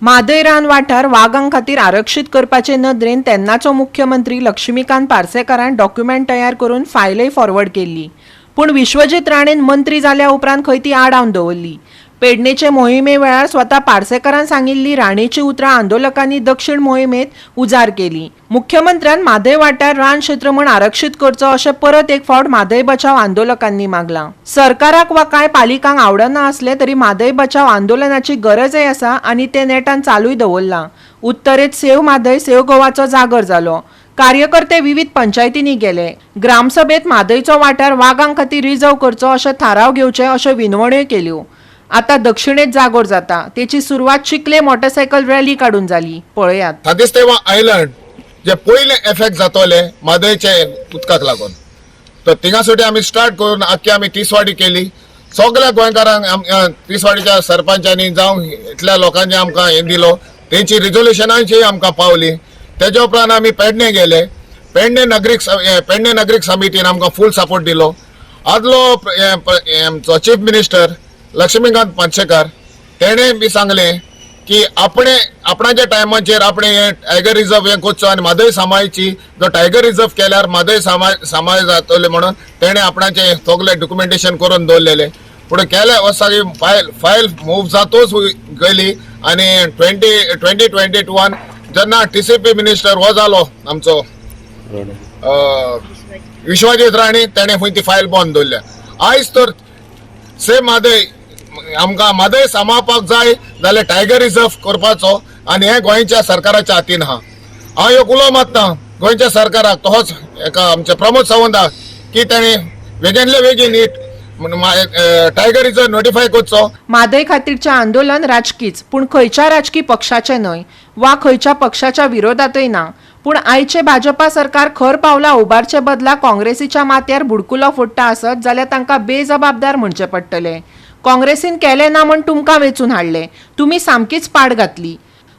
म्हादय रान वाठार वागां खातीर आरक्षीत करपाचे नदरेन तेन्नाचो मुख्यमंत्री लक्ष्मीकांत पार्सेकारान डॉक्युमेंट तयार करून फायलय फॉरवर्ड केल्ली. पूण विश्वजीत राणेन मंत्री जाल्या उपरांत खंय ती आडावन दवरली. पेडणेचे मोहिमे वेळार स्वता पार्सेकारान सांगिल्ली राणेची उतरां आंदोलकांनी दक्षिण मोहिमेत उजार केली. मुख्यमंत्र्यान म्हादय वाठार रान क्षेत्र म्हूण आरक्षीत करचो अशें परत एक फावट म्हादय बचाव आंदोलकांनी मागलां. सरकाराक वा कांय पालिकांक आवडना आसलें तरी म्हादय बचाव आंदोलनाची गरजय आसा आनी ते नेटान चालूय दवरलां. उत्तरेत सेव म्हादय सेव गोवाचो जागर जालो. कार्यकर्ते विविध पंचायतींनी गेले. ग्रामसभेत म्हादयचो वाठार वागां खातीर रिजर्व करचो अशे थाराव घेवचे अश्यो विनवण्योय केल्यो. आता दक्षिणेत जागोर जाता. तेची सुरवात चिखले मोटरसायकल रॅली काडून जाली. पळयात. सादिस्तेवा आयलंड जे पयले एफेक्ट जातोले म्हादयचे उदकाक लागून, तर थिंगासुटी आमी स्टार्ट करून आख्खी आमी तिसवाडी केली. सगळ्या गोंयकारांक, तिसवाडीच्या सरपंचांनी जावं इतल्या लोकांनी आमकां हें दिलो. तेंची रिजोल्युशनांची आमकां पावली. तेज्या उपरांत आमी पेडणे गेले. पेडणे नागरीक समितीन आमकां फूल सपोर्ट दिलो. आदलो हें आमचो चीफ मिनिस्टर लक्ष्मीकांत पार्सेकार, तेणें बी सांगलें की आपणे आपणाच्या टायमाचेर आपणे हे टायगर रिझर्व हें करचो आनी म्हादय सांबाळची. जो टायगर रिझर्व केल्यार म्हादय सांबाळ सांबाळ जातले म्हणून तेणें आपणाचें सगळें डॉक्युमेंटेशन करून दवरलेलें. पूण केल्या वर्सा ही फायल फायल मूव जातूच गेली आनी 2022 जेन्ना टीसीपी मिनिस्टर हो जालो आमचो विश्वाजीत राणे, तेणें खंय ती फायल बंद दवरल्या. आयज तर सेम म्हादय, आमकां म्हादय सांबाळपाक जाय जाल्यार टायगर रिझर्व करपाचो आनी हें गोंयच्या सरकाराच्या हातीन आहा. हांव एक उलो मारता गोंयच्या सरकाराक, तोच एका आमच्या प्रमोद सावंताक की ताणें बेगीनले बेगीन ही टायगर रिझर्व नोटिफाय करचो. म्हादय खातीरचें आंदोलन राजकीच, पूण खंयच्या राजकी पक्षाचें न्हय वा खंयच्या पक्षाच्या विरोधातय ना. पूण आयचे भाजपा सरकार खर पावलां उबारचे बदला काँग्रेसीच्या माथ्यार बुडकुलो फोडटा आसत जाल्यार तांकां बेजबाबदार म्हणचें पडटलें. काँग्रेसीन केलें ना म्हूण तुमकां वेंचून हाडले, तुमी सामकीच पाड घातली.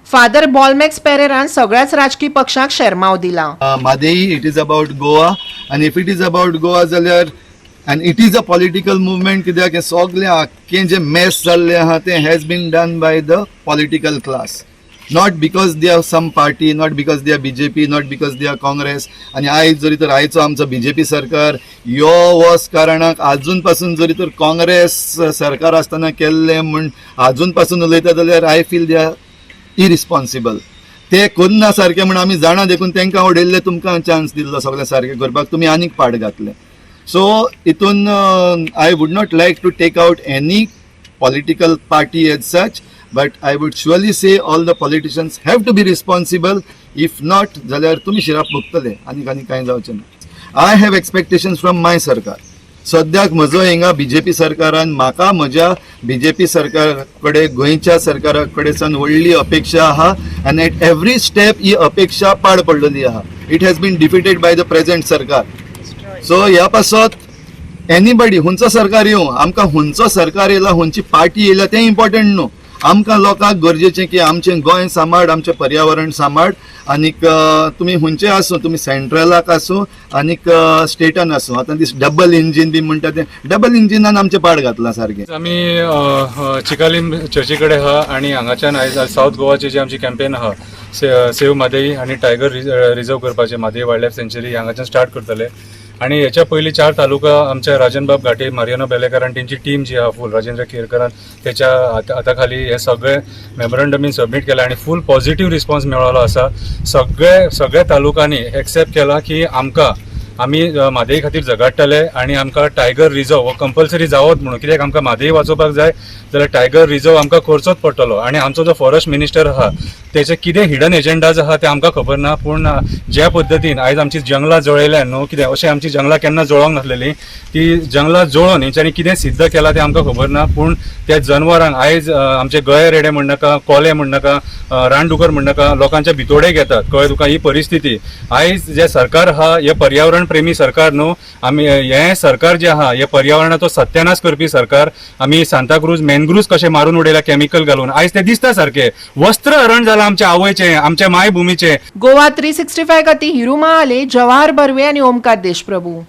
फादर बॉलमॅक्स पेरेरान सगळ्याच राजकी पक्षांक शेरमाव दिला. Mhadei, it is about Goa, and if it is about Goa जाल्यार and it is a political movement, कित्याक हें सगळें आख्खें जें मेस जाल्लें आहा तें has been done by the political class, not because they are some party, not because they are BJP, not because they are Congress. आनी आयज जरी तर आयचो आमचो बीजेपी सरकार यो वस कारणाक आजून पासून जरी तर काँग्रेस सरकार आसतना केल्लें म्हूण आजून पासून उलयता जाल्यार I feel they are irresponsible. ते करना सारकें म्हूण आमी जाणा, देखून तांकां उडयल्ले. तुमकां चान्स दिल्लो सगळें सारकें करपाक, तुमी आनीक पाड घातले. सो हितून I would not like to take out any political party as such, but I would surely say all the politicians have to be responsible. If not जाल्यार तुमी शिराप भोगतले आनीक आनी कांय जावचें ना. I have expectations from my सरकार. सद्याक म्हजो हिंगा बीजेपी सरकारान म्हाका म्हज्या बीजेपी सरकार कडेन, गोंयच्या सरकारा कडेन सावन व्हडली अपेक्षा आहा आनी एट एवरी स्टेप ही अपेक्षा पाड पडलेली आहा. It has been defeated by the present सरकार. सो ह्या पासत एनीबडी, हुंचो सरकार येवं, आमकां हुंचो सरकार येयला, हुंची पार्टी येयल्या तें इम्पॉर्टंट न्हू. आमकां लोकांक गरजेचें की आमचें गोंय सांबाळ, आमचें पर्यावरण सांबाळ. आनीक तुमी हुंचे आसूं, तुमी सेंट्रलाक आसूं आनीक स्टेटान आसूं, आतां दीस डबल इंजीन बी म्हणटा, तें डबल इंजिनान आमचें पाड घातलां सारकें. आमी चिकालीम चर्ची कडेन आहा आनी हांगाच्यान आयज सावथ गोवाची जी आमची कॅम्पेन आहा, सेव म्हादई आनी टायगर रिजर्व करपाचे म्हादई वायल्ड लायफ सँच्युरी, हांगाच्यान स्टार्ट करतले. आनी हेच्या पयलीं चार तालुका आमच्या राजनबाब घाटे, मारियानो बेलेकर आनी तेंची टीम जी आहा फूल राजेंद्र केरकरान तेच्या हाताखाली हे सगळे मेमोरंडम बीन सबमीट केला आनी फूल पॉझिटिव्ह रिस्पॉन्स मेळ्ळो आसा. सगळे तालुकांनी एक्सेप्ट केला की आमकां आमी म्हादई खातीर झगडटले आनी आमकां टायगर रिजर्व हो कंपल्सरी जावोच म्हणून. कित्याक आमकां म्हादई वाचोवपाक जाय जाल्यार टायगर रिजर्व आमकां करचोच पडटलो. आनी आमचो जो फॉरेस्ट मिनिस्टर आहा, तेचे कितें हिडन एजेंडाज आहा ते आमकां खबर ना. पूण ज्या पद्दतीन आयज आमची जंगलां जळयल्या न्हू, कितें अशें आमची जंगलां केन्ना जळोंक नासलेली, ती जंगलां जळोवन हेंच्यांनी कितें सिद्ध केलां तें आमकां खबर ना. पूण त्या जनवरांक आयज आमचे गये रेडे म्हणनाका, कोले म्हणनाका, रानडुकर म्हणनाका, लोकांच्या भितोडे घेतात. कळ्ळें तुका? ही परिस्थिती आयज जे सरकार आहा, हे पर्यावरण प्रेमी सरकार न्हू. आमी हें सरकार जें आहा, हे पर्यावरणाचो सत्यानाश करपी सरकार. आमी सांताक्रूज मॅनग्रुव्स कशे मारून उडयल्या केमिकल घालून, आयज ते दिसता सारकें. वस्त्रहरण जालां आमच्या आवयचें, आमच्या मायभुमीचें. गोवा 365 खातीर हिरू महाले, जवाहर बर्वे आनी ओमकार देशप्रभू.